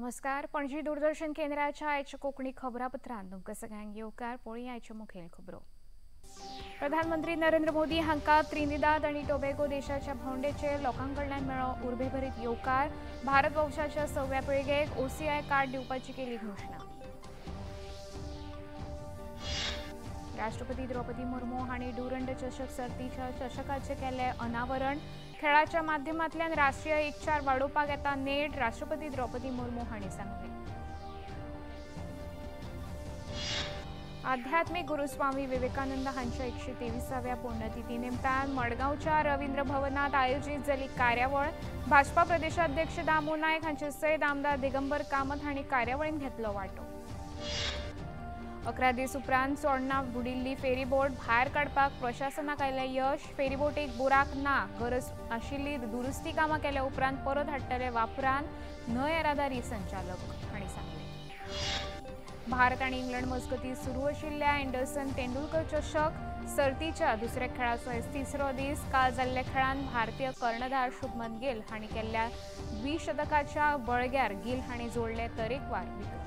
नमस्कार, पणजी दूरदर्शन केंद्राच्या आयच्या कोंकणी खबरापत्रांत तुमकां सगळ्यांक येवकार. पळोवया आयच्यो मुखेल खबरो. प्रधानमंत्री नरेंद्र मोदी हांकां त्रिनिदाद आनी टोबॅगो देशाच्या भोंवडेचेर लोकां कडल्यान मेळ्ळो उर्बेभरीत येवकार. भारत वंशाच्या सव्या पिळगेक ओसीआय कार्ड दिवपाची केली घोशणा. राष्ट्रपती द्रौपदी मुर्मू हांणी डुरंड चषक सर्तीच्या चषकाचें केलें अनावरण. खेळाच्या माध्यमांतल्यान राष्ट्रीय एकचार वाडोवपाक येता नेट, राष्ट्रपती द्रौपदी मुर्मू हांणी सांगलें. आध्यात्मिक गुरू स्वामी विवेकानंद हांच्या 123व्या पुण्यतिथी निमतान मडगांवच्या रवींद्र भवनात आयोजीत जाली कार्यावळ. भाजपा प्रदेशाध्यक्ष दामू नायक हांचे सयत आमदार दिगंबर कामत हांणी कार्यावळींत घेतलो वांटो. 11 दीस उपरांत चोडणा बुडिल्ली फेरीबोट भायर काडपाक प्रशासनाक आयलें यश. फेरीबोटीक बुराक ना, गरज आशिल्ली दुरुस्ती कामां केल्या उपरांत परत हाडटले वापरान, न्हंय येरादारी संचालक हांणी सांगलें. भारत आनी इंग्लंड मजगतीं सुरू आशिल्ल्या एंडरसन तेंडुलकर चषक सर्तीच्या दुसऱ्या खेळाचो आयज तिसरो दीस. काल जाल्ल्या खेळांत भारतीय कर्णधार शुभमन गिल हांणी केल्ल्या द्विशतकाच्या बळग्यार गिल हांणी जोडले तरेकवार विक्रम.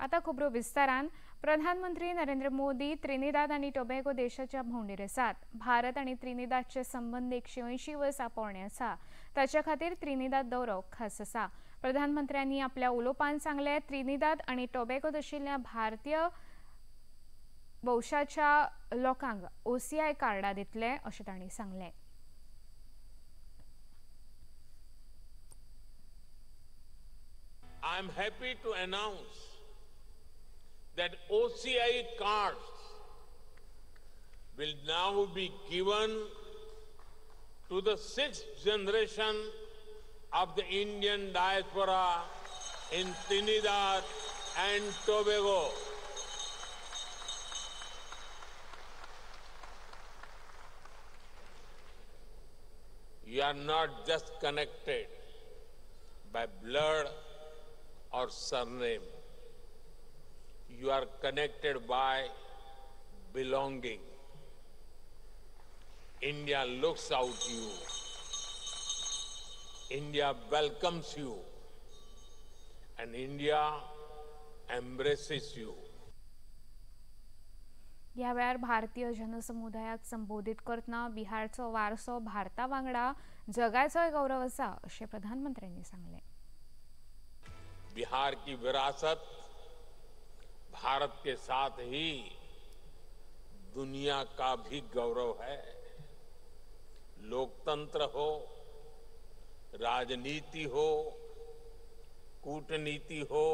आता खबरो विस्तारान. प्रधानमंत्री नरेंद्र मोदी त्रिनिदाद आनी टोबॅगो देशाच्या भोंवडेर आसात. भारत आनी त्रिनिदादचे संबंद 180 वर्सां पोरणे आसा. ताच्या खातीर त्रिनिदाद दौरो खास आसा. प्रधानमंत्र्यांनी आपल्या उलोवपान सांगलें, त्रिनिदाद आनी टोबॅगोत आशिल्ल्या भारतीय वंशाच्या लोकांक ओसीआय कार्डां दितले अशें तांणी सांगलें. I am happy to announce that OCI cards will now be given to the 6th generation of the Indian diaspora in Trinidad and Tobago. You are not just connected by blood or surname. You are connected by belonging. India looks out you. India welcomes you. And India embraces you. ह्या वेळार भारतीय जनसमुदायाक संबोधित करतना बिहारचो वारसो भारता वांगडा जगाचोय गौरव आसा अशें प्रधानमंत्र्यांनी सांगलें. बिहार की विरासत भारत के साथ ही दुनिया का भी गौरव है. लोकतंत्र हो, राजनीति हो, कूटनीति हो,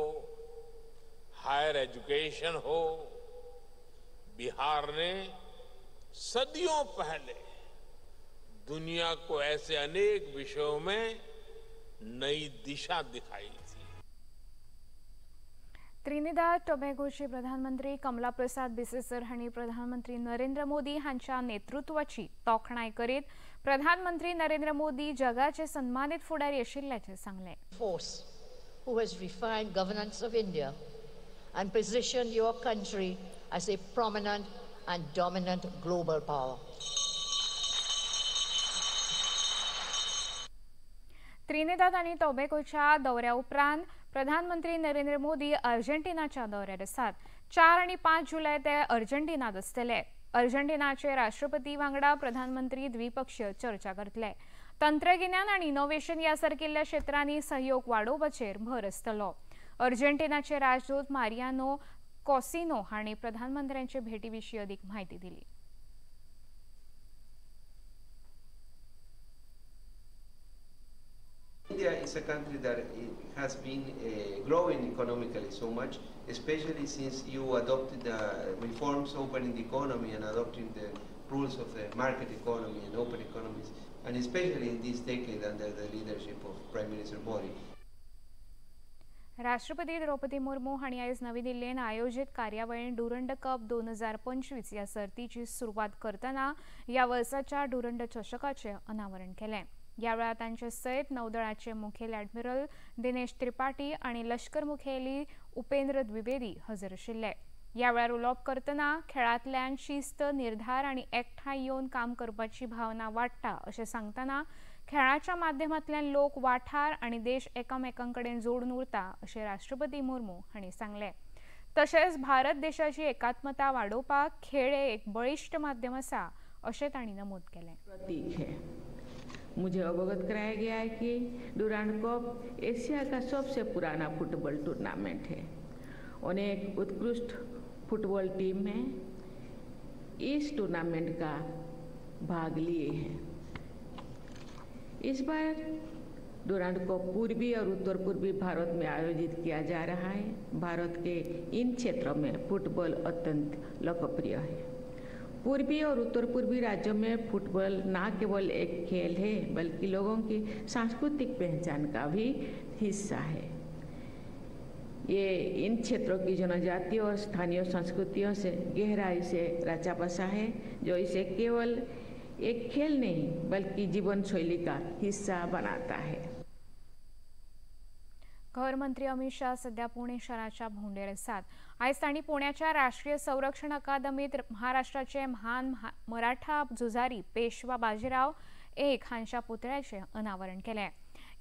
हायर एजुकेशन हो, बिहार ने सदियों पहले दुनिया को ऐसे अनेक विषयों में नई दिशा दिखाई थी. त्रिनिदाद टोबॅगोचे प्रधानमंत्री कमला प्रसाद बिसेसर हांणी प्रधानमंत्री नरेंद्र मोदी हांच्या नेतृत्वाची तोखणाय करीत प्रधानमंत्री नरेंद्र मोदी जगाचे सन्मानित फुडारी आशिल्ल्याचें सांगलें. Force who has refined governance of India and positioned your country as a prominent and dominant global power. Trinidad आनी टोबॅगोच्या दौऱ्या उपरांत प्रधानमंत्री नरेंद्र मोदी अर्जेंटिनाच्या दौऱ्यार आसात. 4 आनी 5 जुलय ते अर्जेंटिनात आसतले. अर्जेंटिनाचे राष्ट्रपती वांगडा प्रधानमंत्री द्विपक्षीय चर्चा करतले. तंत्रगिन्यान आनी इनोव्हेशन ह्या सारकिल्ल्या क्षेत्रांनी सहयोग वाडोवपाचेर भर आसतलो. अर्जेंटिनाचे राजदूत मारियानो कॉसिनो हांणी प्रधानमंत्र्यांचे भेटी विशीं अदीक म्हायती दिली. India is a country that has been growing economically so much, especially since you adopted the reforms opening the economy and adopting the rules of the market economy and open economies, and especially in this decade under the leadership of Prime Minister Modi. राष्ट्रपती द्रौपदी मुर्मू हांणी आयज नवी दिल्लीन आयोजीत कार्यावळीन Durand cup 2025 ह्या सर्तीची सुरवात करतना ह्या वर्साच्या डुरंड चषकाचें अनावरण केलें. ह्या वेळार तांचे सयत नौदळाचे मुखेल ॲडमिरल दिनेश त्रिपाठी आनी लश्कर मुखेली उपेंद्र द्विवेदी हजर आशिल्ले. ह्या वेळार उलोवप करतना खेळांतल्यान शिस्त, निर्धार आनी एकठांय येवन काम करपाची भावना वाडटा अशें सांगतना खेळाच्या माध्यमांतल्यान लोक वाठार आनी देश एकामेकां कडेन जोडून उरता अशें राष्ट्रपती मुर्मू हांणी सांगलें। तशेंच भारत देशाची एकात्मता वाडोवपाक खेळ एक बळिश्ट माध्यम आसा अशें तांणी नमूद केलें। प्रतीक है। मुझे अवगत कराया गया है कि डुरांड कप एशिया का सबसे पुराना फुटबॉल टूर्नामेंट है। अनेक उत्कृष्ट फुटबॉल टीम में इस टूर्नामेंट का भाग लिए हैं। इस बार डुरांड कप पूर्वी और उत्तर पूर्वी भारत में आयोजित किया जा रहा है। भारत के इन क्षेत्रों में फुटबॉल अत्यंत लोकप्रिय है। पूर्वी और उत्तर पूर्वी राज्यों में फुटबॉल न केवल एक खेल है बल्कि लोगों की सांस्कृतिक पहचान का भी हिस्सा है। ये इन क्षेत्रों की जनजातीय और स्थानीय संस्कृतियों से गहराई से रचा बसा है, जो इसे केवल एक खेल नहीं बल्कि जीवन शैली का हिस्सा बनाता है। घर मंत्री अमित शाह सध्या पुणे शहराच्या भोंवडेर आसात। आयज तांणी पुण्याच्या राष्ट्रीय संरक्षण अकादमीत महाराष्ट्राचे महान मराठा झुजारी पेशवा बाजीराव एक हांच्या पुतळ्याचें अनावरण केलें।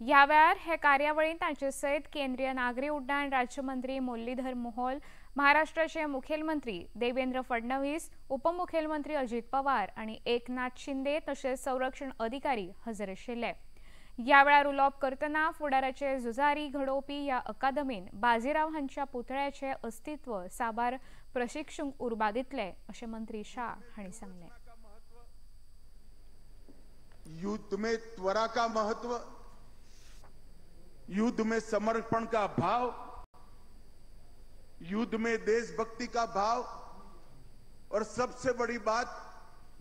ह्या वेळार हे कार्यावळींत तांचे सयत केंद्रीय नागरी उड्डाण राज्यमंत्री मुरलीधर मोहोळ, महाराष्ट्राचे मुखेलमंत्री देवेंद्र फडणवीस, उपमुखेलमंत्री अजित पवार आनी एकनाथ शिंदे तशेंच संरक्षण अधिकारी हजर आशिल्ले। ह्या वेळार उलोवप करतना फुडाराचे झुजारी घडोवपी ह्या अकादमीन बाजीराव हांच्या पुतळ्याचे अस्तित्व साबार प्रशिक्षूंक उर्बा दितले अशें मंत्री शाह हांणी सांगलें। युद्ध में त्वरा का महत्व, युद्ध में समर्पण का भाव, युद्ध में देशभक्ति का भाव और सबसे बड़ी बात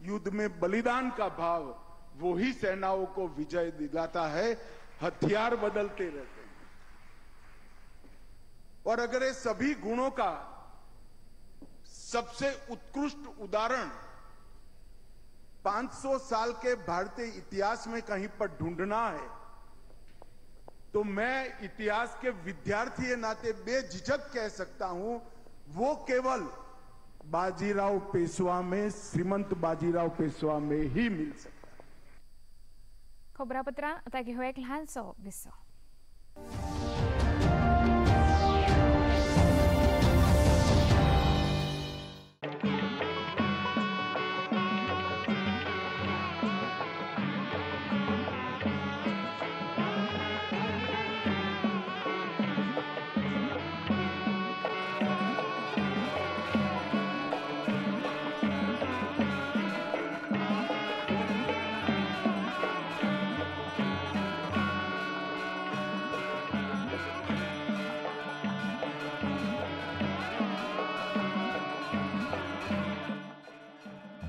युद्ध में बलिदान का भाव, वो ही सेनाओं को विजय दिलाता है। हथियार बदलते रहते हैं और अगर ये सभी गुणों का सबसे उत्कृष्ट उदाहरण 500 साल के भारतीय इतिहास में कहीं पर ढूंढना है तो मैं इतिहास के विद्यार्थी के नाते बेझिझक कह सकता हूं, वो केवल बाजीराव पेशवा में, श्रीमंत बाजीराव पेशवा में ही मिल सकता है। खबरापत्रां आता घेवया एक ल्हानसो विसो।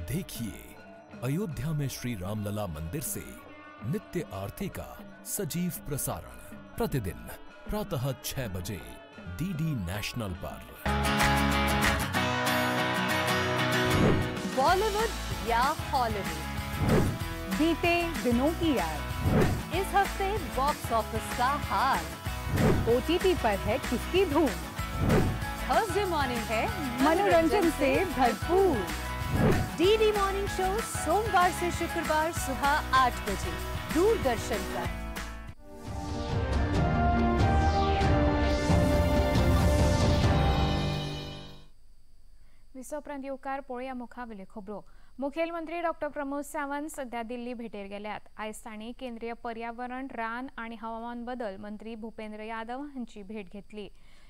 देखिए अयोध्या में श्री रामलला मंदिर से नित्य आरती का सजीव प्रसारण प्रतिदिन प्रातः 6 बजे डीडी नेशनल पर। बॉलीवुड या हॉलीवुड, बीते दिनों की याद, इस हफ्ते बॉक्स ऑफिस का हाल, ओटीटी पर है किसकी धूम, थर्सडे मॉर्निंग है मनोरंजन से भरपूर। डीडी मॉर्निंग शो सोमवार से शुक्रवार सुबह 8 बजे दूरदर्शन पर। विसव उपरांत येवकार पळोवया मुखावेल्यो खबरो। मुखेलमंत्री डॉक्टर प्रमोद सावंत सध्या दिल्ली भेटेर गेल्यात। आयज तांणी केंद्रीय पर्यावरण, रान आनी हवामान बदल मंत्री भूपेंद्र यादव हांची भेट घेतली।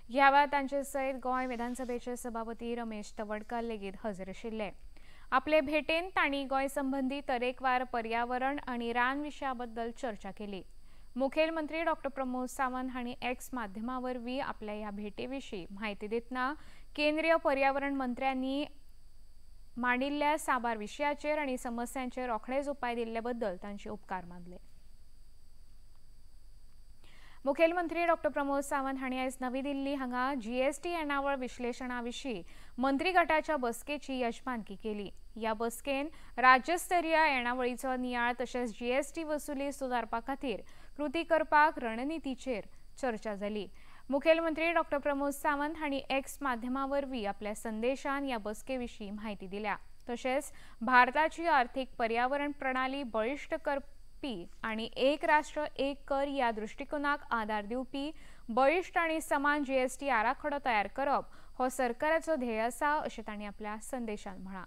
ह्या वेळार तांचे सयत गोंय विधानसभेचे सभापती रमेश तवडकर लेगीत हजर आशिल्ले। आपले भेटेन तांणी गोंय संबंदी तरेकवार पर्यावरण आनी रान विशया बद्दल चर्चा केली। मुखेलमंत्री डॉक्टर प्रमोद सावंत हांणी एक्स माध्यमा वरवीं आपल्या ह्या भेटे विशीं म्हायती दितना केंद्रीय पर्यावरण मंत्र्यांनी मांडिल्ल्या साबार विशयाचेर आनी समस्यांचेर रोखडेच उपाय दिल्ले बद्दल तांचे उपकार मानले। मुखेलमंत्री डॉक्टर प्रमोद सावंत हांणी आयज नवी दिल्ली हांगा जीएसटी येणावळ विश्लेषणा विशीं मंत्री गटाच्या बसकेची यजमानकी केली। ह्या बसकेन राज्यस्तरीय येणावळीचो नियाळ तशेंच जीएसटी वसुली सुदारपा खातीर कृती करपाक रणनितीचेर चर्चा जाली। मुखेलमंत्री डॉक्टर प्रमोद सावंत हांणी एक्स माध्यमा वरवीं आपल्या संदेशान ह्या बसके विशीं म्हायती दिल्या। तशेंच भारताची आर्थिक पर्यावरण प्रणाली बळिश्ट दिवपी आनी एक राष्ट्र एक कर ह्या दृश्टिकोनाक आदार दिवपी बळिश्ट आनी समान जीएसटी आराखडो तयार करप हो सरकाराचो ध्येय आसा अशें तांणी आपल्या संदेशान म्हळां।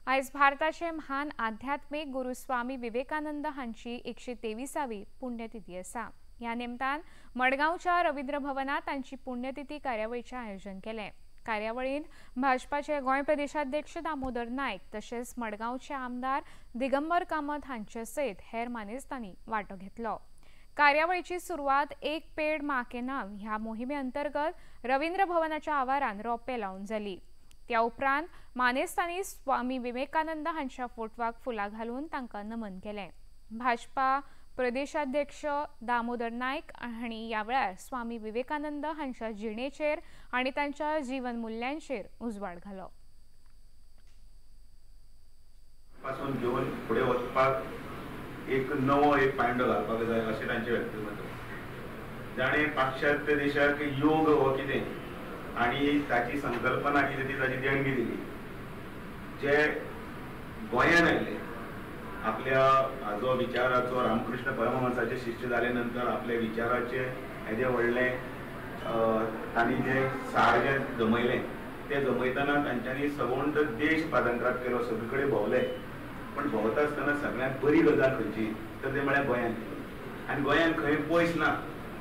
आयज भारताचे महान आध्यात्मिक गुरू स्वामी विवेकानंद हांची 123वी पुण्यतिथी आसा। ह्या निमतान मडगांवच्या रवींद्र भवनात तांची पुण्यतिथी कार्यावळीचें आयोजन केलें। कार्यावळींत भाजपाचे गोंय प्रदेशाध्यक्ष दामोदर नायक तशेंच मडगांवचे आमदार दिगंबर कामत हांचे सयत हेर मानेस्तांनी वांटो घेतलो। कार्यावळीची सुरवात एक पेड माँ के नाम ह्या मोहिमे अंतर्गत रवींद्र भवनाच्या आवारान रोपे लावन जाली। त्या उपरांत मानेस्तांनी स्वामी विवेकानंद हांच्या फोटवाक फुलां घालून तांकां नमन केलें। भाजपा प्रदेशाध्यक्ष दामोदर नायक हांणी ह्या वेळार स्वामी विवेकानंद हांच्या जिणेचेर आनी तांच्या जीवन मुल्यांचेर उजवाड घालो। पासून घेवन फुडें वचपाक एक नवो एक पांयडो घालपाक जाय अशें तांचें व्यक्तिमत्व। जाणें पाश्चात्य देशाक योग हो कितें आनी ताची संकल्पना कितें ती ताची देणगी दिली। जे गोंयान आयले आपल्या हाजो विचाराचो रामकृष्ण परमहंसाचे शिष्य जाले नंतर आपल्या विचाराचे येदें व्हडलें तांणी जें सार जें जमयलें तें जमयतना तांच्यांनी सगळो देश पादांतरात केलो, सगळे कडेन भोंवले। पण भोंवता आसतना सगळ्यांत बरी गजाल खंयची तर ते म्हळ्यार गोंयांत। आनी गोंयांत खंय पयस ना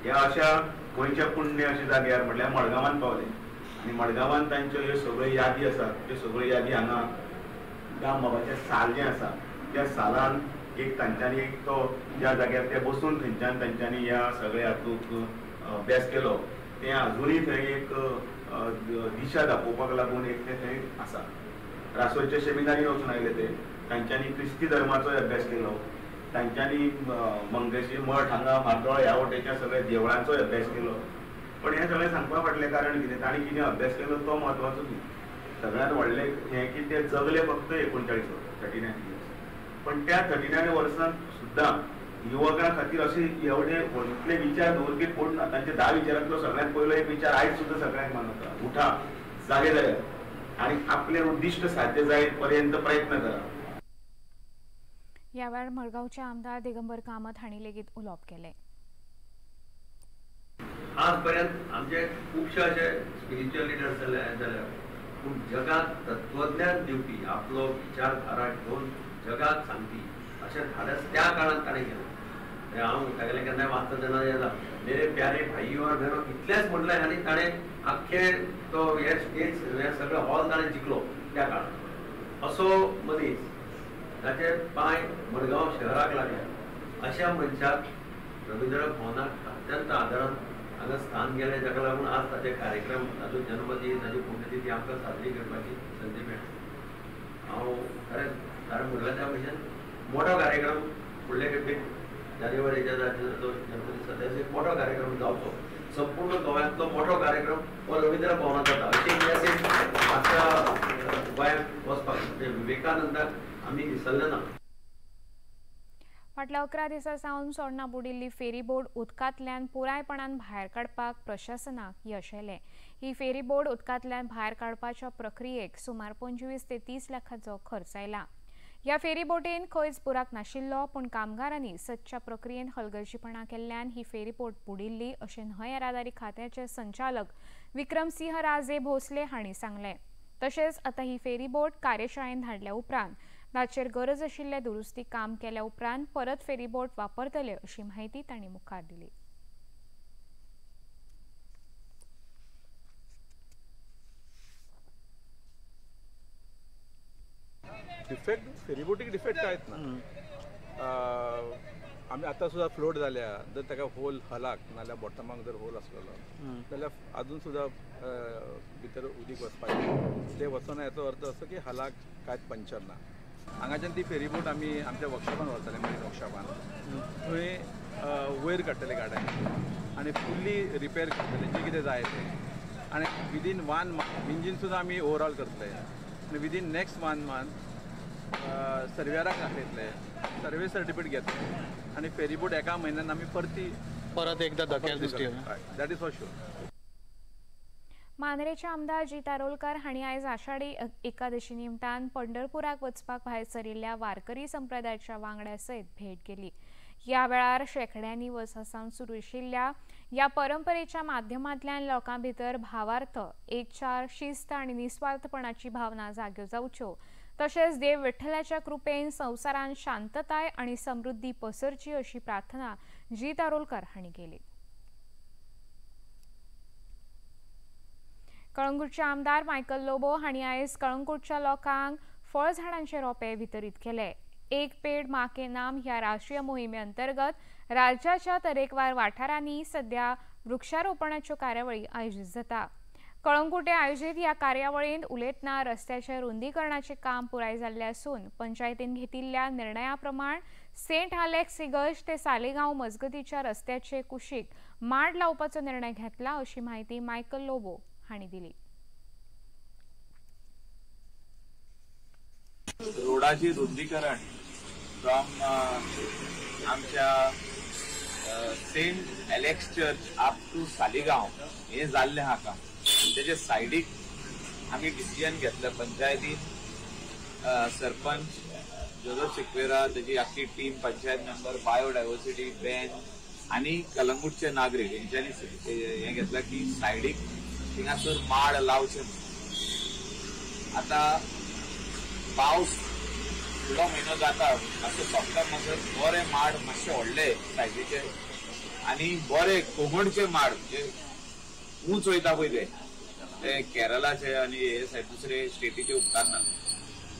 ह्या अशा गोंयच्या पुण्य अशा जाग्यार म्हटल्यार मडगांवान पावले आनी मडगांवान तांच्यो ह्यो सगळ्यो यादी आसात त्यो सगळ्यो यादी हांगा दामबाबाचें साल जें आसा त्या सालान एक तांच्यांनी एक तो ज्या जाग्यार ते बसून थंयच्यान तांच्यांनी ह्या सगळ्या हातूंत अभ्यास केलो तें आजुनूय थंय एक दिशा दाखोवपाक लागून एक तें थंय आसा। रासोलच्या सेमिनारीन वचून आयले ते, तांच्यांनी क्रिस्ती धर्माचोय अभ्यास केलो, तांच्यांनी मंगेशी मठ हांगा म्हार्दोळ ह्या वटेच्या सगळ्या देवळांचोय अभ्यास केलो। पण हें सगळें सांगपा फाटलें कारण कितें, तांणी कितें अभ्यास केलो तो म्हत्वाचो न्ही। सगळ्यांत व्हडलें हें की ते जगले फक्त 39 वर्सां, 39 इयर्स। पण त्या 39 वर्सांत सुद्दां युवकां खातीर अशे एवढे व्हडले विचार दवरपी कोण ना। तांचे 10 विचारांतलो सगळ्यांत पयलो एक विचार आयज सुद्दां सगळ्यांक मानवता, उठा, जागे जायात आनी आपलें उद्दिश्ट साध्य जायत पर्यंत प्रयत्न करा। ह्या वेळार मडगांवचे आमदार दिगंबर कामत हांणी लेगीत उलोवप केलें। आजपर्यंत आमचे खुबशे अशे स्पिरिच्युअल लिडर्स जाले पूण जगात तत्वज्ञान दिवपी आपलो विचारधारा घेवन जगाक सांगपी अशें धाडस त्या काळांत ताणें केलें। हांव तागेलें केन्नाय वाचता तेन्ना येता मेरे प्यारे भाई और बहनों इतलेंच म्हणलें आनी ताणें आख्खें तो हे स्टेज हे सगळो हॉल ताणें जिखलो त्या काळांत। असो मनीस ताचे पांय मडगांव शहराक लागले अशा मनशाक रवींद्र भवनाक अत्यंत आदरान हांगा स्थान गेलें, जाका लागून आज ताचे कार्यक्रम, ताचो जन्मदीस, ताची पुण्यतिथी आमकां साजरी करपाची संदी मेळ्ळी। हांव खरेंच कारण म्हणल्यार त्या भशेन मोठो कार्यक्रम फुडले खेपे जानेवारीच्या ताचो जन्मदीस आसा तेजो एक मोठो कार्यक्रम जावचो, संपूर्ण गोंयांतलो मोठो कार्यक्रम हो रवींद्र भवनांत जाता अशें इतिहासीक आख्या गोंयांत वचपाक म्हणजे विवेकानंदाक आमी विसरले ना। फाटल्या 11 दिसां सावन सोडणा बुडिल्ली फेरीबोट उदकांतल्यान पुरायपणान भायर काडपाक प्रशासनाक यश आयलें। ही फेरीबोट उदकांतल्यान भायर काडपाच्या प्रक्रियेक सुमार 25 ते 30 लाखांचो खर्च आयला। ह्या फेरीबोटीन खंयच बुराक नाशिल्लो, पूण कामगारांनी सदच्या प्रक्रियेन हलगर्जीपणा केल्ल्यान ही फेरीबोट बुडिल्ली अशें न्हंय येरादारी खात्याचे संचालक विक्रमसिंह राजे भोसले हांणी सांगलें। तशेंच आतां ही फेरीबोट कार्यशाळेन धाडल्या उपरांत ताचेर गरज आशिल्ले दुरुस्ती काम केल्या उपरांत परत फेरीबोट वापरतले अशी माहिती तांणी मुखार दिली। डिफेक्ट फेरीबोटीक डिफेक्ट कांयच ना। आमी आतां सुद्दां फ्लोट जाल्या जर ताका होल हलाक नाल्यार बॉटमाक जर होल आसलेलो जाल्यार आजून सुद्दां भितर उदीक वचपाचें तें वचना हेचो अर्थ असो की हलाक कांयच पंक्चर ना। हांगाच्यान ती फेरीबोट आमी आमच्या वर्कशॉपान व्हरतले, मरीन वर्कशॉपान, थंय वयर काडटले गाड्यांनी आनी फुल्ली रिपेर करतले जें कितें जाय तें, आनी विदीन 1 मंथ इंजीन सुद्दां आमी ओवरऑल करतले आनी विदीन नेक्स्ट 1 मंथ सर्वेराक दाखयतले, सर्वे सर्टिफिकेट घेतले आनी फेरीबोट एका म्हयन्यान आमी परती परत एकदा धक्यार दिसली। That is for sure. मांद्रेचे आमदार जीत आरोलकर हांणी आयज आषाढी एकादशी निमतान पंढरपुराक वचपाक भायर सरिल्ल्या वारकरी संप्रदायाच्या वांगड्या सयत भेट केली. ह्या वेळार शेंकड्यांनी वर्सां सावन सुरू आशिल्ल्या ह्या परंपरेच्या माध्यमांतल्यान लोकां भितर भावार्थ, एकचार, शिस्त आनी निस्वार्थपणाची भावना जाग्यो जावच्यो, तशेंच देव विठ्ठलाच्या कृपेन संवसारान शांतताय आनी समृद्धी पसरची अशी प्रार्थना जीत आरोलकर हांणी केली. कळंगूटचे आमदार मायकल लोबो हांणी आयज कळंगूटच्या लोकांक फळझाडांचे रोपे वितरीत केले. एक पेड माँ के नाम ह्या राष्ट्रीय मोहिमे अंतर्गत राज्याच्या तरेकवार वाठारांनी सध्या वृक्षारोपणाच्यो कार्यावळी आयोजीत जाता. कळंगूटे आयोजीत ह्या कार्यावळींत उलयतना रस्त्याचे रुंदीकरणाचे काम पुराय जाल्ले आसून पंचायतीन घेतिल्ल्या निर्णया प्रमाण सेंट आलेक्स इगर्ज ते सालेगांव मजगतीच्या रस्त्याचे कुशीक माड लावपाचो निर्णय घेतला अशी माहिती मायकल लोबो हांणी दिली. रोडाची रुंदीकरण फ्रॉम आमच्या Saint Alex church up to Saligao हे जाल्लें आहा काम. तेजे सायडीक आमी डिसिजन घेतलें पंचायतीन, सरपंच जोजफ सिक्वेरा, तेजी आख्खी team, panchayat member, biodiversity bank आनी कलंगूटचे नागरीक हेंच्यांनी हें घेतलां की सायडीक थिंगासर माड लावचे म्हणून. आतां पावस फुडलो म्हयनो जाता मातसो सोंपता मातसो बरे माड मातशे व्हडले सायजीचे आनी बरे कोंगणचे माड म्हणजे ऊंच वयता पळय ते ते केरळाचे आनी हे सायड दुसरे स्टेटीचे उपकारना,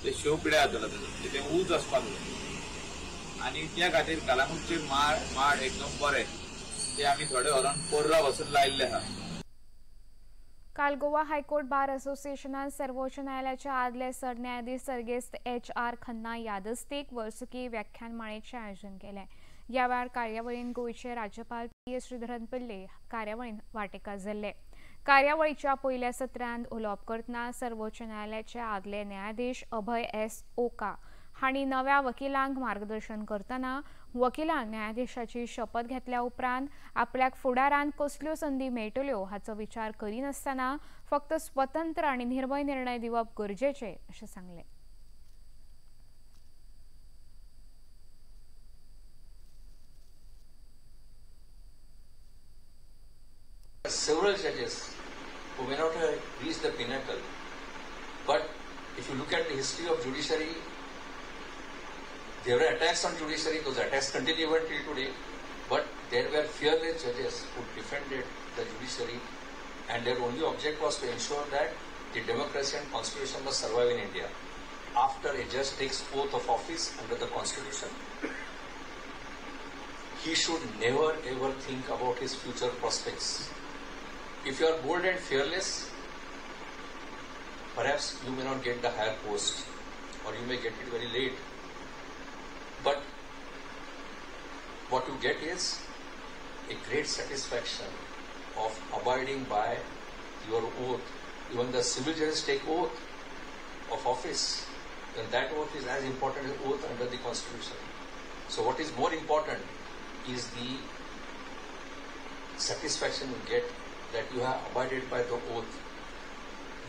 ते शो पिड्या जातलो तेजो, ते ऊंच आसपाक जाय. आनी त्या खातीर कलांगूटचे माड एकदम बरे ते आमी थोडे व्हरोन पोर्रा वचून लायिल्ले आहा. काल गोवा हायकोर्ट बार असोसिएशनान सर्वोच्च न्यायालयाच्या आदले सरन्यायाधीश सर्गेस्त HR Khanna यादस्तीक वर्सुकी व्याख्यानमाळेचें आयोजन केलें. ह्या वेळार कार्यावळीन गोंयचे राज्यपाल PS Sreedharan Pillai कार्यावळीन वांटेकार जाल्ले. कार्यावळीच्या पयल्या सत्रांत उलोवप करतना सर्वोच्च न्यायालयाचे आदले न्यायाधीश अभय S Oka हांणी नव्या वकिलांक मार्गदर्शन करतना वकिलांक न्यायाधीशाची शपथ घेतल्या उपरांत आपल्याक फुडारांत कसल्यो संदी मेळटल्यो हाचो विचार करिनासतना फक्त स्वतंत्र आनी निर्भय निर्णय दिवप गरजेचे अशें सांगलें. Several judges who may not have reached the pinnacle, but if you look at the history of judiciary, there were attacks on judiciary, those attacks continue even till today, but there were fearless judges who defended the judiciary, and their only object was to ensure that the democracy and constitution must survive in India. After a judge takes oath of office under the constitution, he should never ever think about his future prospects. If you are bold and fearless, perhaps you may not get the higher post, or you may get it very late. But what you get is a great satisfaction of abiding by your oath. Even the civil judges take oath of office, and that oath is as important as oath under the constitution. So what is more important is the satisfaction you get that you have abided by the oath.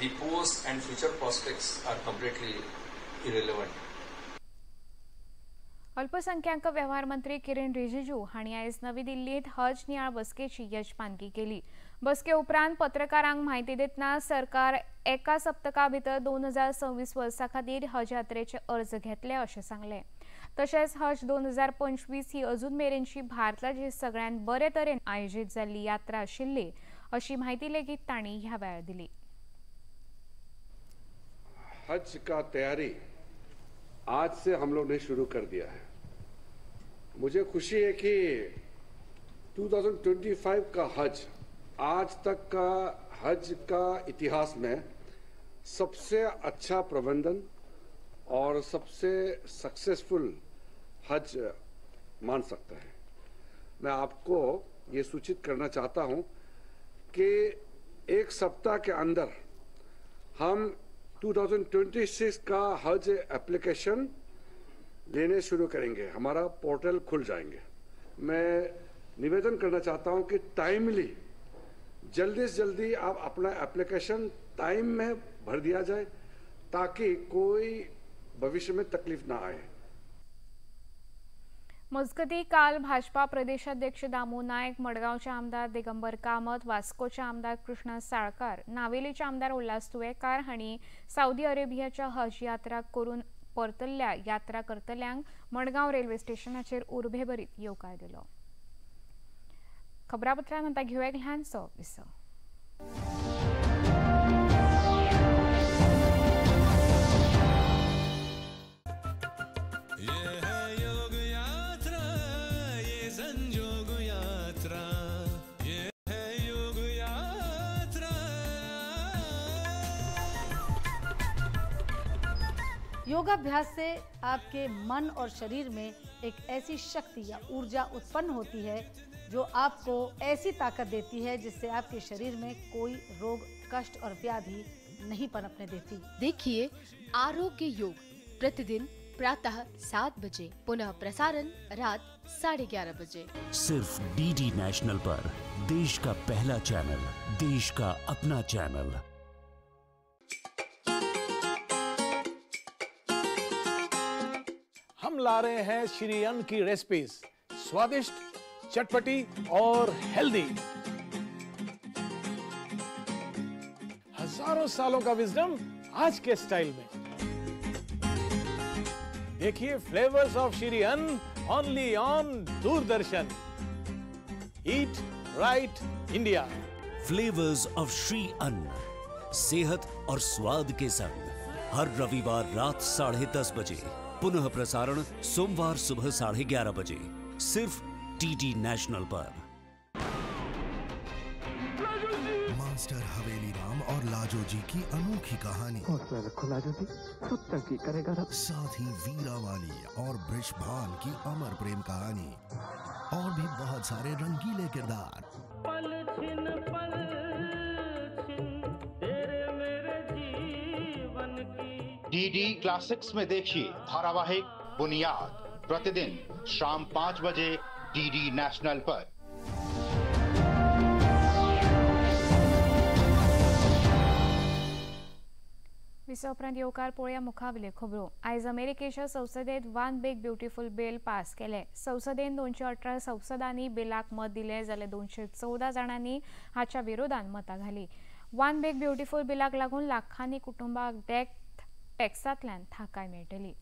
The post and future prospects are completely irrelevant. अल्पसंख्याक व्यवहार मंत्री किरण रिजिजू हांणी आयज नवी दिल्लींत हज नियाळ बसकेची यजमानकी केली. बसके उपरांत पत्रकारांक म्हायती दितना सरकार एका सप्तका भितर 2026 वर्सा खातीर हज यात्रेचे अर्ज घेतले अशें सांगलें. तशेंच हज 2025 ही अजून मेरेनची भारताची सगळ्यांत बरे तरेन आयोजीत जाल्ली यात्रा आशिल्ली अशी म्हायती लेगीत तांणी ह्या वेळार दिली. हज का तैयारी आज से हम लोग ने शुरू कर दिया है. मुझे खुशी है कि 2025 का हज आज तक का हज का इतिहास में सबसे अच्छा प्रबंधन और सबसे सक्सेसफुल हज मान सकता है. मैं आपको ये सूचित करना चाहता हूँ कि एक सप्ताह के अंदर हम 2026 का हज एप्लीकेशन लेने शुरू करेंगे. हमारा पोर्टल खुल जाएंगे. मैं निवेदन करना चाहता हूं कि टाइमली जल्दी से जल्दी आप अपना एप्लीकेशन टाइम में भर दिया जाए ताकि कोई भविष्य में तकलीफ ना आए। मजगती काल भाजपा प्रदेशाध्यक्ष दामू नायक, मडगांवचे आमदार दिगंबर कामत, वास्कोचे आमदार कृष्णा साळकार, नावेलीचे आमदार उल्हास तुयेकार हांणी सावदी अरेबियाच्या हज यात्रा करून परतल्ल्या यात्रा करतल्यांक मडगांव रेल्वे स्टेशनाचेर उर्बेभरीत येवकार दिलो। खबरापत्रांत आतां घेवया एक ल्हानसो विसव। योगाभ्यास से आपके मन और शरीर में एक ऐसी शक्ति या ऊर्जा उत्पन्न होती है जो आपको ऐसी ताकत देती है जिससे आपके शरीर में कोई रोग, कष्ट और व्याधि नहीं पनपने देती। देखिए आरोग्य योग प्रतिदिन प्रातः 7 बजे, पुनः प्रसारण रात 11:30 बजे, सिर्फ डीडी नेशनल पर। देश का पहला चैनल, देश का अपना चैनल। हम ला रहे हैं श्री अन्न की रेसिपीज, स्वादिष्ट, चटपटी और हेल्दी। हजारों सालों का विजडम आज के स्टाइल में। देखिए flavours of Shri Anna only on Doordarshan. Eat right India. Flavours of Shri Anna, सेहत और स्वाद के संग, हर रविवार रात 10:30 बजे, पुनः प्रसारण सोमवार सुबह 11:30 बजे, सिर्फ डीडी नेशनल पर। मास्टर हवेली राम और लाजो जी की अनोखी कहानी। हौसला रखो लाजो जी, सब तरक्की करेगा। साथ ही वीरा वाली और बृषभान की अमर प्रेम कहानी और भी बहुत सारे रंगीले किरदार। पल छिन तेरे मेरे जीवन की। डीडी क्लासिक्स में देखिए धारावाहिक बुनियाद, प्रतिदिन शाम 5 बजे डीडी नेशनल पर। विसव उपरांत येवकार पळोवया मुखावयल्यो खबरो। आयज अमेरिकेच्या संसदेत one big beautiful bill pass केले। संसदेन 218 संसदांनी बिलाक मत दिले जाल्यार 214 जाणांनी हाच्या विरोधान मतां घाली। वन बिग ब्युटिफुल बिलाक लागून लाखांनी कुटुंबाक डेथ टॅक्सांतल्यान थाकाय मेळटली।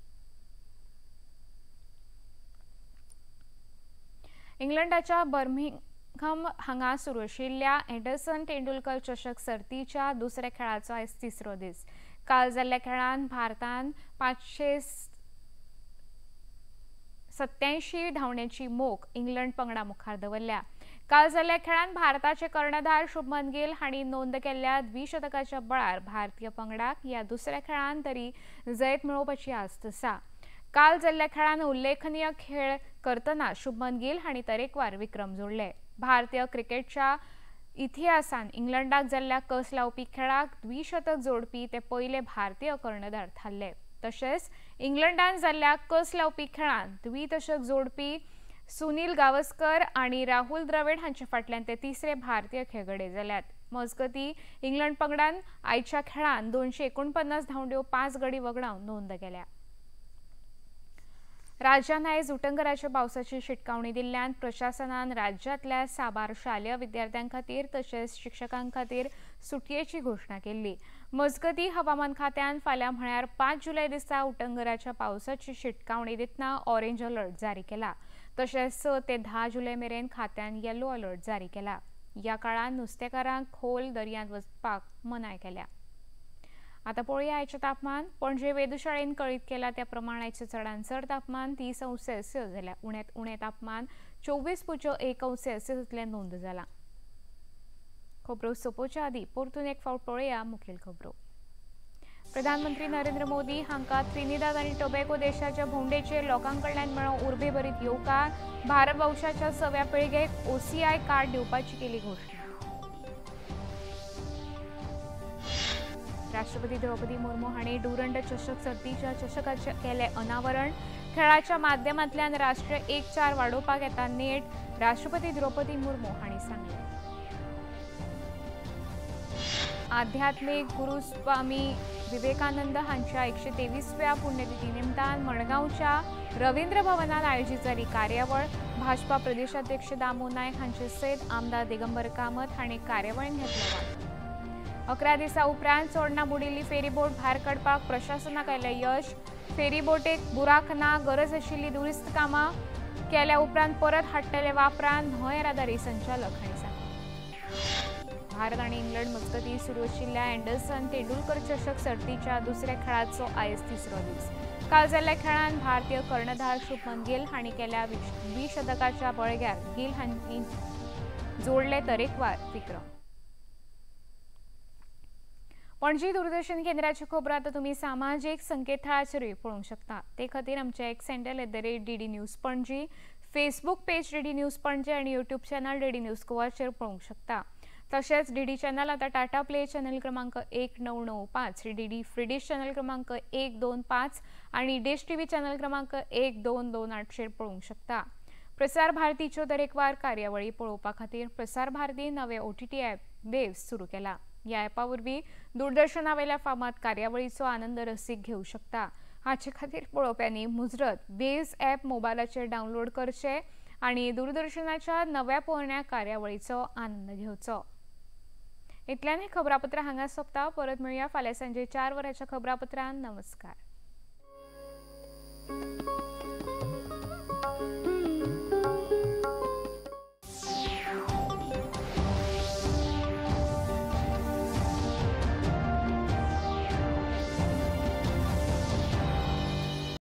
इंग्लंडाच्या बर्मिंघम हांगा सुरू आशिल्ल्या एंडरसन तेंडुलकर चषक सर्तीच्या दुसऱ्या खेळाचो आयज तिसरो दीस। काल जाल्ल्या खेळांत भारतान 587 धांवड्यांची मोख इंग्लंड पंगडा मुखार दवरल्या। काल जाल्ल्या खेळांत भारताचे कर्णधार शुभमन गिल हांणी नोंद केल्ल्या द्विशतकाच्या बळार भारतीय पंगडाक ह्या दुसऱ्या खेळांत तरी जैत मेळोवपाची आस्त आसा। काल जाल्ल्या खेळांत उल्लेखनीय खेळ करतना शुभमन गिल हांणी तरेकवार विक्रम जोडले। भारतीय क्रिकेटच्या इतिहासान इंग्लंडाक जाल्ल्या कस लावपी खेळाक द्विशतक जोडपी ते पयले भारतीय कर्णधार थारले। तशेंच इंग्लंडान जाल्ल्या कस लावपी खेळांत द्विदशक जोडपी सुनील गावस्कर आनी राहुल द्रविड हांचे फाटल्यान ते तिसरे भारतीय खेळगडे जाल्यात। मजगती इंग्लंड पंगडान आयच्या खेळांत 249 धांवड्यो 5 गडी वगडावन नोंद केल्या। राज्यान आयज उटंगराच्या पावसाची शिटकावणी दिल्ल्यान प्रशासनान राज्यांतल्या साबार शालेय विद्यार्थ्यां खातीर तशेंच शिक्षकां खातीर सुटयेची घोशणा केल्ली। मजगती हवामान खात्यान फाल्यां म्हळ्यार 5 जुलय दिसा उटंगराच्या पावसाची शिटकावणी दितना ऑरेंज अलर्ट जारी केला। तशेंच 6 ते 10 जुलय मेरेन खात्यान येलो अलर्ट जारी केला। ह्या काळांत नुस्तेकारांक खोल दर्यांत वचपाक मनाय केल्या। आता पळोवया आयचें तापमान। पणजे वेधशाळेन कळीत केला त्या प्रमाण आयचें चडांत चड तापमान 30 अंश सेल्सियस जाल्यार उण्यांत उणें तापमान 24.1 अंश सेल्सियस इतलें नोंद जालां। खबरो सोंपोवच्या आदीं परतून एक फावट पळोवया मुखेल खबरो। प्रधानमंत्री नरेंद्र मोदी हांकां त्रिनिदाद आनी टोबॅगो देशाच्या भोंवडेचेर लोकां कडल्यान मेळ्ळो उर्बेभरीत येवकार। भारत वंशाच्या 6व्या पिळगेक ओसीआय कार्ड दिवपाची केली घोशणा। राष्ट्रपती द्रौपदी मुर्मू हांणी डुरंड चषक सर्तीच्या चषकाचें केलें अनावरण। खेळाच्या माध्यमांतल्यान राष्ट्रीय 1-4 वाडोवपाक येता नेट, राष्ट्रपती द्रौपदी मुर्मू हांणी सांगलें। आध्यात्मिक गुरू स्वामी विवेकानंद हांच्या 123व्या पुण्यतिथी निमतान मडगांवच्या रवींद्र भवनात आयोजित जाली कार्यावळ। भाजपा प्रदेशाध्यक्ष दामू नायक हांचे सयत आमदार दिगंबर कामत हांणी कार्यावळींत घेतलो वांटो। 11 दिसा उपरांत चोडणा बुडिल्ली फेरीबोट भायर काडपाक प्रशासनाक आयलें यश। फेरीबोटेक बुराक ना, गरज आशिल्ली दुरुस्त कामां केल्या उपरांत परत हाडटले वापरान, न्हंय येरादारी संचालक हांणी सांगलें। भारत आनी इंग्लंड मजगतीं सुरू आशिल्ल्या अँडरसन तेंडुलकर चषक सर्तीच्या दुसऱ्या खेळाचो आयज तिसरो दीस। काल जाल्ल्या खेळांत भारतीय कर्णधार शुभमन गिल हांणी केल्या द्विशतकाच्या बळग्यार गिल हांणी जोडले तरेकवार विक्रम। पणजी दूरदर्शन केंद्राची खबर आतां तुमी सामाजीक संकेतथळाचेरूय पळोवंक शकता। ते खातीर आमचे X handle @DD News Panaji, Facebook page DD News Panaji आनी यूट्यूब चॅनल डीडी न्यूज गोवाचेर पळोवंक शकता। तशेंच डीडी चॅनल आतां टाटा प्ले चॅनल क्रमांक 1995, डीडी फ्री डिश चॅनल क्रमांक 125 आनी डिश टीव्ही चॅनल क्रमांक 1228चेर पळोवंक शकता। प्रसार भारतीच्यो तरेकवार कार्यावळी पळोवपा खातीर प्रसार भारती नवे OTT app waves सुरू केला। ह्या ॲपा वरवीं दूरदर्शनावेल्या फामाद कार्यावळीचो आनंद रसीक घेवंक शकता। हाचे खातीर पळोवप्यांनी मुजरत वेव्स ॲप मोबायलाचेर डावनलोड करचें आनी दूरदर्शनाच्या नव्या पोरण्या कार्यावळीचो आनंद घेवचो। इतल्यान हें खबरापत्र हांगा सोंपता। परत मेळया फाल्यां सांजे 4 वरांच्या खबरापत्रान। नमस्कार।